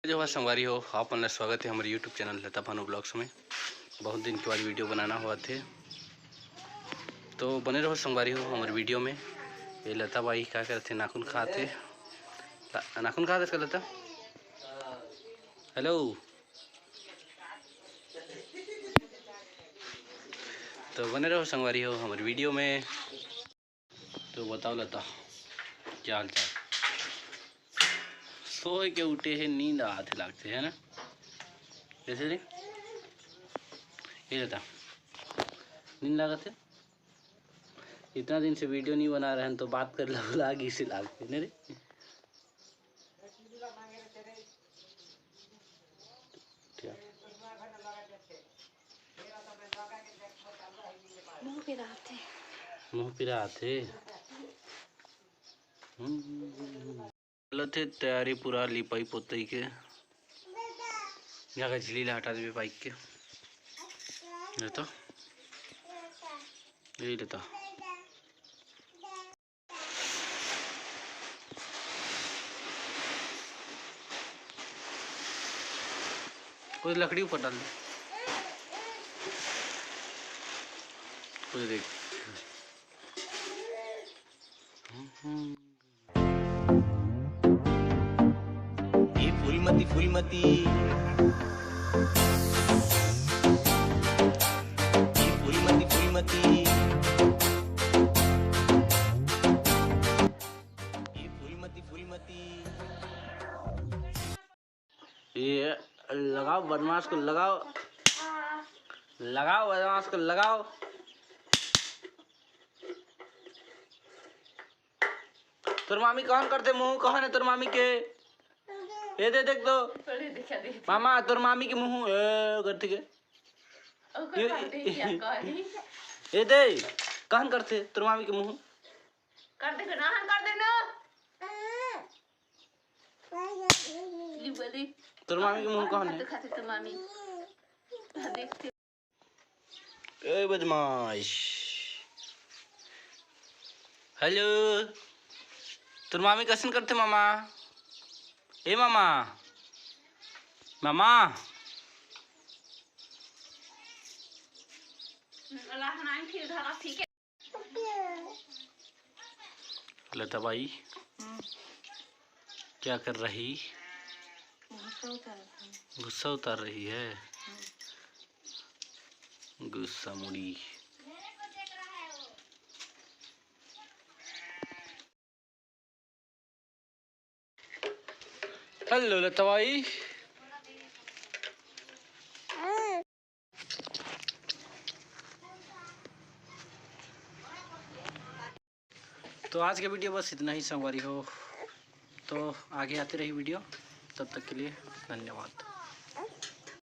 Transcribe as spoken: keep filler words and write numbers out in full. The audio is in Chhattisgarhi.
जो है संगवारी हो, आप मन ला स्वागत है हमारे YouTube चैनल लता भानु ब्लॉग्स में। बहुत दिन के बाद वीडियो बनाना हुआ थे, तो बने रहो संगवारी हो हमारे वीडियो में। ये लता बाई का करथे, नाखून खाथे। ला-, नाखून खाथे इसका लता। हेलो, तो बने रहो संगवारी हो हमारे वीडियो में। तो बताओ लता, क्या हाल चाल? सोए के उठे है, नींद आत हे लागथे, है ना? कैसे रे? ये लता, नींद लागत है? इतना दिन से वीडियो नहीं बना रहे हैं तो बात कर ला, लाग इसे लागथे, नहीं रे? क्या? मुंह पिराथे। मुंह पिराथे। हम्म। चलत हे तैयारी पूरा लिपाई पोतई के। यहाँ का झिल्ली ला हटा देबे बाइक के। ये तो, ये लेता। कुछ लकड़ी ऊपर डाल दे। कुछ देख। हम्म। ये फूलमती, फूलमती, ये फूलमती, फूलमती, ये फूलमती, फूलमती। ये लगाओ बदमाश को, लगाओ, लगाओ बदमाश को, लगाओ। तोर मामी कौन करथे मुंह, कौन है तोर मामी के? ये दे, देख तो। अरे, दिखा दे। मामा, तोर मामी के मुंह, ए, करथे के? ओकर ये, कर दे, क्या करी? ये दे, कौन करथे तोर मामी के मुंह? कर दे ना, हम कर दे ना। ली बोली। तोर मामी के मुंह कौन है? खाते, खाते तो मामी। देखते। ए बदमाश। हेलो। तोर मामी कसन करथे मामा? ए मामा। मामा। अल्लाह नाम फिर धरा, ठीक है। लता बाई, हम्म। क्या कर रही? गुस्सा उतार रही है। गुस्सा उतार रही है। हम्म। गुस्सा मुड़ी। हेलो लता बाई। तो आज का वीडियो बस इतना ही संगवारी हो, तो आगे आते रही वीडियो, तब तक के लिए धन्यवाद।